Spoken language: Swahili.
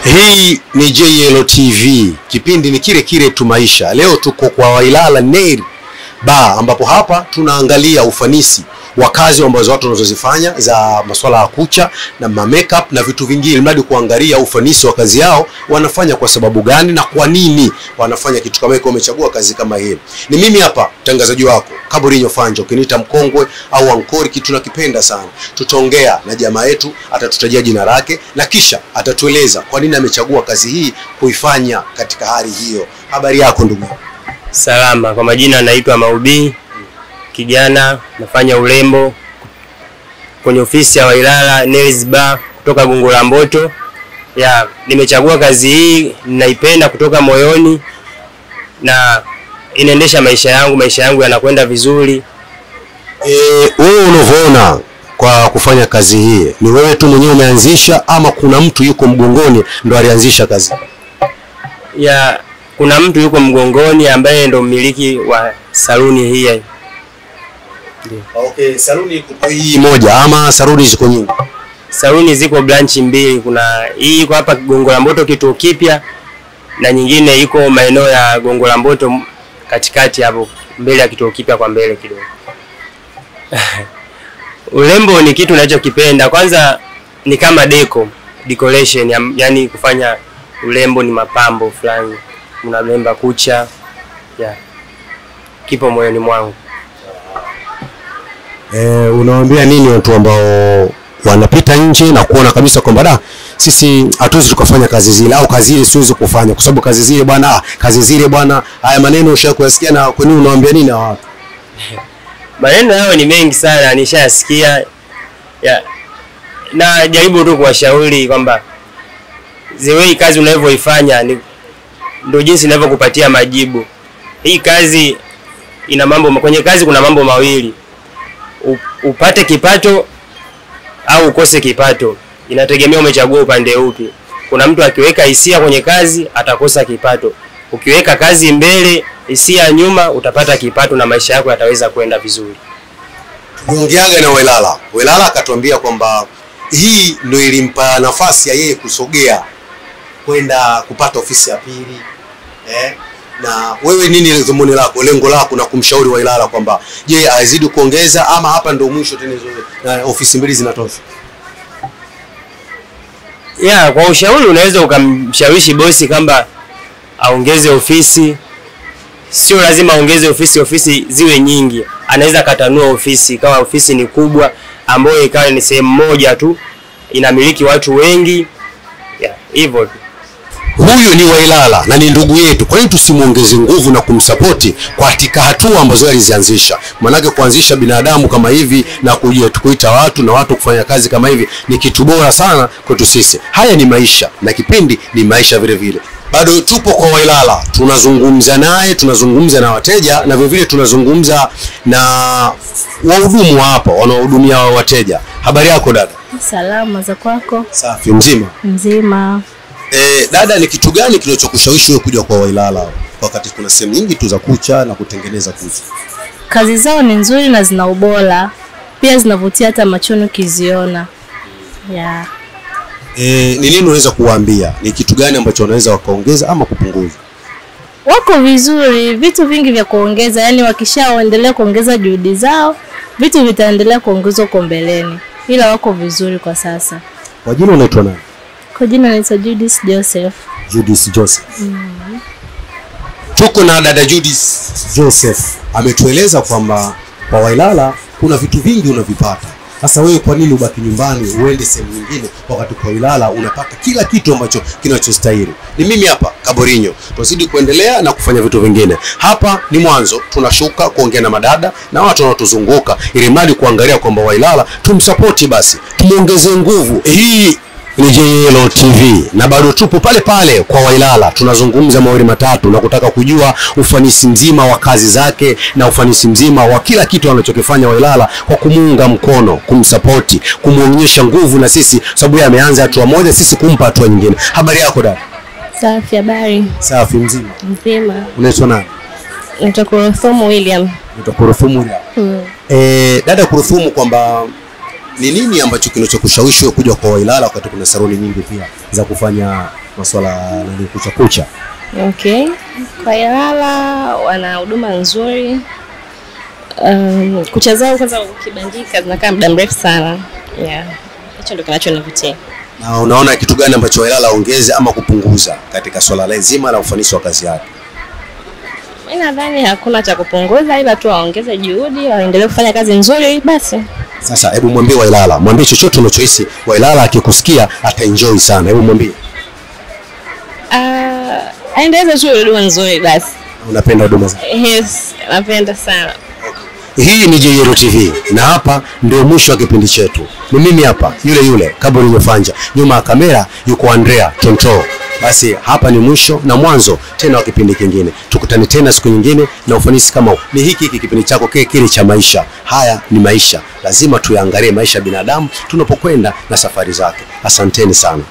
Hii ni JLO TV, kipindi ni kile kile tu maisha. Leo tuko kwa Wailala Nail Bar, ambapo hapa tunaangalia ufanisi wa kazi ambazo watu wanazozifanya za masuala ya kucha na ma makeup na vitu vingine, mradi kuangalia ufanisi wa kazi yao, wanafanya kwa sababu gani na kwa nini wanafanya kitu kama hiko, wamechagua kazi kama hii. Ni mimi hapa mtangazaji wako Kaburinyo Fanjo, ukiniita mkongwe au ankori, kitu nakipenda sana. Tutaongea na jamaa yetu, atatutajia jina lake na kisha atatueleza kwa nini amechagua kazi hii kuifanya katika hali hiyo. Habari yako ndugu? Salama. Kwa majina naitwa Maubi, kijana nafanya urembo kwenye ofisi ya Wailala Nails Bar kutoka Gongo la Mboto. Ya, nimechagua kazi hii, ninaipenda kutoka moyoni na inaendesha maisha yangu, maisha yangu yanakwenda vizuri. Wewe unavyoona kwa kufanya kazi hii, ni wewe tu mwenyewe umeanzisha ama kuna mtu yuko mgongoni ndo alianzisha kazi? Ya, kuna mtu yuko mgongoni ambaye ndo mmiliki wa saluni hii. Okay, saluni iko hii moja ama saluni ziko nyingi? Saluni ziko branch mbili, kuna hii iko hapa Gongo la Mboto kituo kipya na nyingine iko maeneo ya Gongo la Mboto katikati hapo mbele ya kituo kipya kwa mbele kidogo. Urembo ni kitu ninachokipenda. Kwanza ni kama decoration, yani kufanya urembo ni mapambo fulani. Unaremba kucha. Yeah. Kipo moyoni mwangu. Unawaambia nini watu ambao wanapita nje na kuona kabisa kwamba da, sisi hatuwezi tukafanya kazi zile au kazi ile siwezi kufanya kwa sababu kazi zile bwana, kazi zile bwana, haya maneno ushakusikia, na kwa nini unawaambia nini hawa watu? Maneno hayo ni mengi sana nishayasikia. Ya, na jaribu tu kuwashauri kwamba the kazi unavyoifanya ni ndio jinsi inavyokupatia majibu. Hii kazi ina mambo, kwenye kazi kuna mambo mawili. Upate kipato au ukose kipato. Inategemea umechagua upande upi. Kuna mtu akiweka hisia kwenye kazi atakosa kipato. Ukiweka kazi mbele, hisia nyuma, utapata kipato na maisha yako yataweza kwenda vizuri. Tuongeaga na Wailala. Wailala akatuambia kwamba hii ndio ilimpa nafasi ya yeye kusogea kwenda kupata ofisi ya pili. Na wewe nini dhumuni lako, lengo lako na kumshauri Wailala kwamba je, azidi kuongeza ama hapa ndio mwisho tena hizo ofisi mbili zinatosha? Ya, kwa ushauri unaweza ukamshawishi bosi kwamba aongeze ofisi. Sio lazima aongeze ofisi, ofisi ziwe nyingi. Anaweza katanua ofisi kama ofisi ni kubwa ambayo ikawa ni sehemu moja tu inamiliki watu wengi. Ya, hivyo tu. Huyu ni Wailala na ni ndugu yetu. Kwa nini tusimuongeze nguvu na kumsapoti katika hatua ambazo alizianzisha? Maanake kuanzisha binadamu kama hivi na kuita watu na watu kufanya kazi kama hivi ni kitu bora sana kwetu sisi. Haya ni maisha na kipindi ni maisha vile vile. Bado tupo kwa Wailala, tunazungumza naye, tunazungumza na wateja na vile vile tunazungumza na wahudumu hapa wanaohudumia wateja. Habari yako dada? Salama, za kwako? Safi, mzima? Mzima. Dada, ni kitu gani kilichokushawishi wewe kuja kwa Wailala wakati kuna sehemu nyingi tu za kucha na kutengeneza kucha? Kazi zao ni nzuri na zina ubora, pia zinavutia hata machoni ukiziona. Yeah. Ni nini unaweza kuwaambia? Ni kitu gani ambacho wanaweza wakaongeza ama kupunguza? Wako vizuri, vitu vingi vya kuongeza, yani wakishaendelea kuongeza juhudi zao, vitu vitaendelea kuongezwa huko mbeleni. Ila wako vizuri kwa sasa. Kwa jina unaitwa nani? Kwa jina naitwa Judith Joseph. Judith Joseph. Tuko na dada Judith Joseph. Ametueleza kwamba kwa Wailala kuna vitu vingi unavipata. Sasa wewe kwa nini ubaki nyumbani uende sehemu nyingine wakati kwa Wailala unapata kila kitu ambacho kinachostahili? Ni mimi hapa Kaburinyo. Tuzidi kuendelea na kufanya vitu vingine. Hapa ni mwanzo, tunashuka kuongea na madada na watu wanaotuzunguka ili mradi kuangalia kwamba Wailala tumsupport basi, tumuongeze nguvu. Hii ni JLO TV na bado tupo pale pale kwa Wailala, tunazungumza mawili matatu na kutaka kujua ufanisi mzima wa kazi zake na ufanisi mzima wa kila kitu anachokifanya Wailala kwa kumuunga mkono, kumsapoti, kumuonyesha nguvu na sisi, sababu yeye ameanza hatua moja, sisi kumpa hatua nyingine. Habari yako dada? Safi, habari. Safi, mzima. Mzima. Unaitwa nani? Naitwa Kuruthumu William. Naitwa Kuruthumu William. Dada Kuruthumu, kwamba ni nini ambacho kinachokushawishi wewe kuja kwa Wailala wakati kuna saloni nyingi pia za kufanya masuala ya kucha kucha. Okay. Kwa Ilala wana huduma nzuri. Kucha zao kwanza ukibandika zinakaa muda mrefu sana. Yeah. Hicho ndio kinachonivutia. Na unaona kitu gani ambacho Ilala ongeze ama kupunguza katika swala zima la ufanisi wa kazi yake? Mimi nadhani hakuna cha kupunguza, ila tu waongeze juhudi, waendelee kufanya kazi nzuri basi. Sasa hebu mwambie Wailala, mwambie chochote unachohisi Wailala akikusikia ataenjoy sana. Hebu mwambie. Aendeleze tu huduma nzuri basi. Unapenda huduma zake? Yes, napenda sana. Hii ni Jeyero TV na hapa ndio mwisho wa kipindi chetu. Ni mimi hapa yule yule Kaburi Nyofanja, nyuma ya kamera yuko Andrea Tonto. Basi hapa ni mwisho na mwanzo tena wa kipindi kingine. Tukutane tena siku nyingine na ufanisi kama huu. Ni hiki hiki kipindi chako kile kile cha maisha. Haya ni maisha, lazima tuyaangalie maisha ya binadamu tunapokwenda na safari zake. Asanteni sana.